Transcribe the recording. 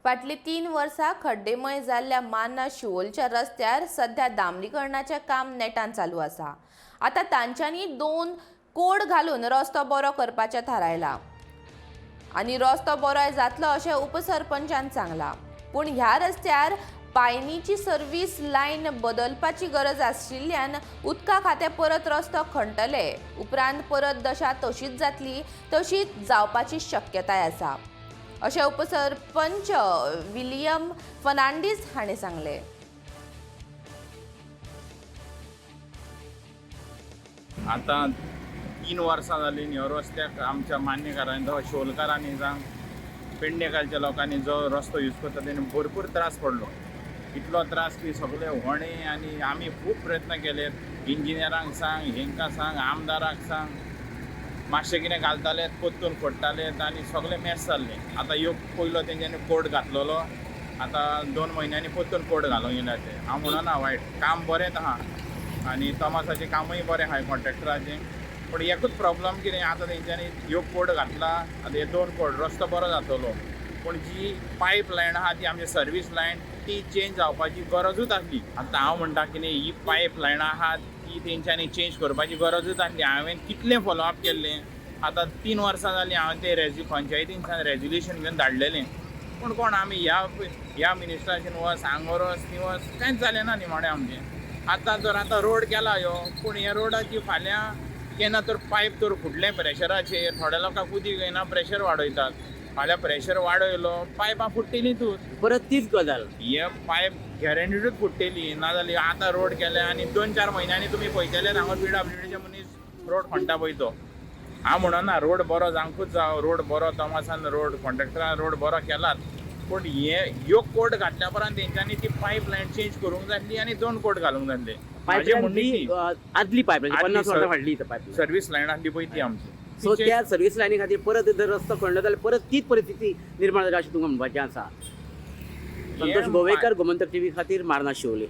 फाटलीं 3 वर्सां खड्डेमय जाल्ल्या मार्ना शिवोलच्या रस्त्यार सध्या डांबरीकरणाचें काम नेटान चालू आसा. आतां तांच्यांनी 2 कोड घालून रस्तो बरो करपाचें थारायलां आनी रस्तो बरो जातलो अशें उपसरपंचान सांगलां. पूण ह्या रस्त्यार पायनीची सर्वीस लायन बदलपाची गरज आशिल्ल्यान उदका खातें परत रस्तो खणटले उपरांत परत दशा तशीच जातली, तशीच जावपाची शक्यताय आसा अशें उपसरपंच विलियम फर्नांडीस हाणें सांगलें. आतां 3 वर्सां जालीं ह्या रस्त्याक आमच्या मान्यकारांनी, शिवोलकारांनी जावं पेडणेकालच्या लोकांनी जो रस्तो यूज करता तेणी भरपूर त्रास पडलो. इतलो त्रास की सगळे होणे आनी आमी खूब प्रयत्न केले, इंजिनियरांक सांग, हेंकां सांग, आमदाराक सांग, मातशें कितें घालताले परतून फोडटाले आनी सगळें मॅस जाल्लें. आतां ह्यो पयलो तेंच्यांनी कोड घातलेलो, आतां 2 म्हयन्यांनी परतून कोड घालूंक येयला ते. हांव म्हणना वायट, काम बरेंच आहा आनी तमासाचें कामूय बरें आहा कॉन्ट्रॅक्टराचें, पूण एकूच प्रॉब्लम कितें आतां तेंच्यांनी ह्यो कोड घातला, आतां हे 2 कोड रस्तो बरो जातलो, पूण जी पायप लायन आहा ती आमची सर्वीस लायन ती चेंज जावपाची गरजूच आसली. आतां हांव म्हणटा कितें ही पायप लायन आहा ती तेंच्यांनी चेंज करपाची गरजूच आसली. हांवें कितलें फॉलोअप केल्लें, आतां 3 वर्सां जालीं हांवें ते पंचायतीनच्यान रेजोल्युशन घेवन धाडलेलें, पूण कोण आमी ह्या मिनिस्टराचेर वच, हांगर वच, थंय वच, कांयच जालें ना निमाणें आमचें. आतां तर आतां रोड केला ह्यो, पूण ह्या रोडाची फाल्यां केन्ना तर पायप तर फुटलें प्रेशराचेर, थोड्या लोकांक उदीक येना, प्रेशर वाडयतात, फाल्यां प्रेशर वाडयलो पायपां फुट्टेलीं तूं, परत तीच गजाल, हे पायप गॅरंटीडूच फुट्टेली. नाजाल्यार आतां रोड केले आनी 2-4 म्हयन्यांनी तुमी पळयतले हांगा PWDचे मनीस रोड खणटा पळय तो. हांव म्हणना रोड बरो जावंकूच जावं, रोड बरो तमासान रोड कॉन्ट्रॅक्टरान रोड बरो केलात, पूण हे ह्यो कोड घातल्या उपरांत तेंच्यांनी ती पायप लायन चेंज करूंक जाय आनी 2 कोड घालूंक जाय. पायपलायन आदली पायपलायन 50 वर्सां फाटली पायपलायन सर्वीस लायन आसली पळय ती आमची. सो त्या सर्वीस लायनी खातीर परत जर रस्तो खणलो जाल्यार परत तीच परिस्थिती निर्माण जाली अशें तुमकां म्हणपाचें आसा. संतोष गोवेकर, गोमंतक टीव्ही खातीर, मार्ना शिवोले.